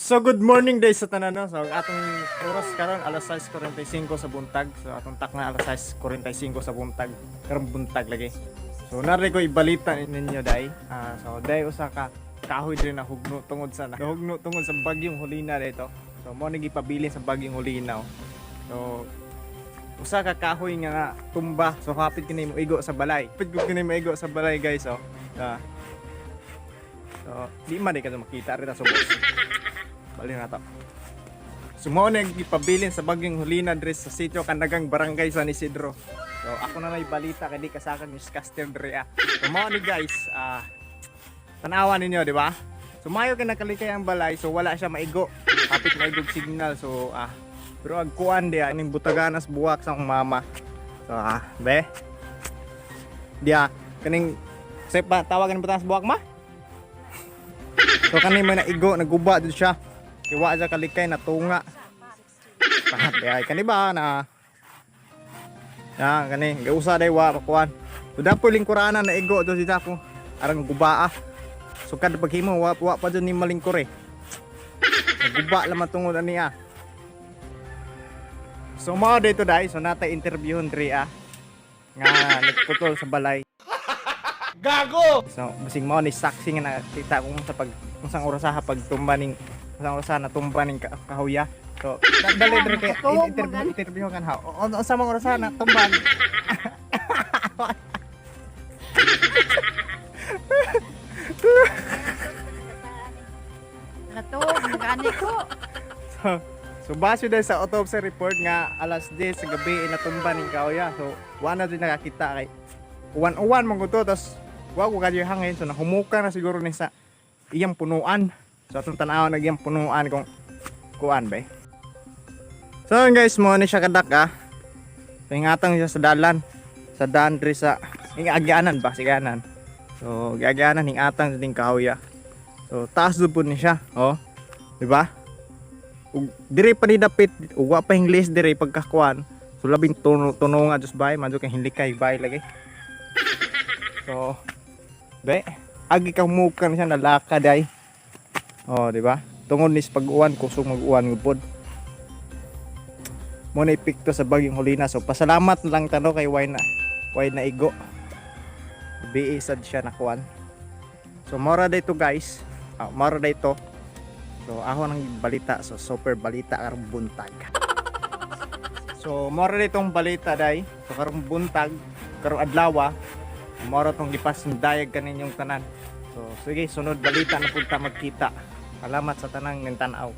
So good morning day sa tanan, no. So ang atong oras karon alas 6:45 sa buntag. So atong takna alas 6:45 sa buntag. Karong buntag lagi. So nari ko ibalita ninyo day. So day usa ka kahoy diri na hugno tungod sa nahugno tungod sa bagyong Hulina dito. So mo ni gipabilin sa bagyong Hulina, oh. So usa ka kahoy nga tumba. So hapit kini mo igo sa balay. Hapit ko kini mo igo sa balay, guys, oh. So di man di ka makita rita sa subos. Bali na to. So mao na gipabilin sa bagyong Hulina diri sa sitio Kandagang, Barangay San Isidro. So ako na may balita kay di kasakag newscaster diri ah. So mao ni, guys, tanawa ninyo, di ba? So mayo kay nakalikay ang balay, so wala siya maigo. Hapit maigog signal, so pero ag kuan diya ning butaganas buwak sa akong mama. So be. Diya kaning sepa tawagan butagas buwak ma. So kaning may naigo, naguba jud siya. Kay wa siya kalikay, natunga. Pahat ay kani ba na. Ya kani gausa day wa pakuan. So dapo lingkuranan na igo do si dapo. Arang guba ah. So kada paghimo wa wa pa jud ni malingkor eh. Naguba lang tungod ani ah. So mao dito dai, so natay interviewon diri ah nga nagputol sa balay. Gago! So basing mao ni saksi nga nakita kung sa pag kung sang oras sa pagtumba ning kung oras na tumba ning kahuya. So dali diri kay interview interview kan ha. O unsa mang oras na tumba? Nakatuog, magani ko. So base dahil sa autopsy report nga alas 10 sa gabi natumba ning kahuya. So wa na jud nakakita kay uwan-uwan man gud to, tas wa ko kadyo hangin, so nahumuka na siguro ni sa iyang punuan. So atong tan-awon nag iyang punuan kung kuan ba eh. So yun, guys, mo ni siya kadak ah. So ingatang siya sa dalan. Sa daan diri sa ingagyanan ba siganan. So giagyanan hingatang sa ding kahuya. So taas do pud ni siya, oh. Di ba? Ug diri pa ni dapit ug wa pa English diri pagkakuan. So labing tuno tuno nga just bay, madyo kay hinlikay bay lagi. So be agi ka mukan siya nalakad ay. Oh, di ba? Tungod ni sa pag-uwan, kusog mag-uwan gud. Mo na epekto sa bagyong Hulina. So pasalamat na lang tano kay way na igo. BA sad siya nakuan. So mora dito, guys. Mora dito. So ako nang balita. So super balita karong buntag. So mora ditong balita day. So karong buntag, karong adlaw, mora tong gipas dayag kaninyong tanan. So sige, sunod balita na punta magkita. Salamat sa tanang ning tan-aw.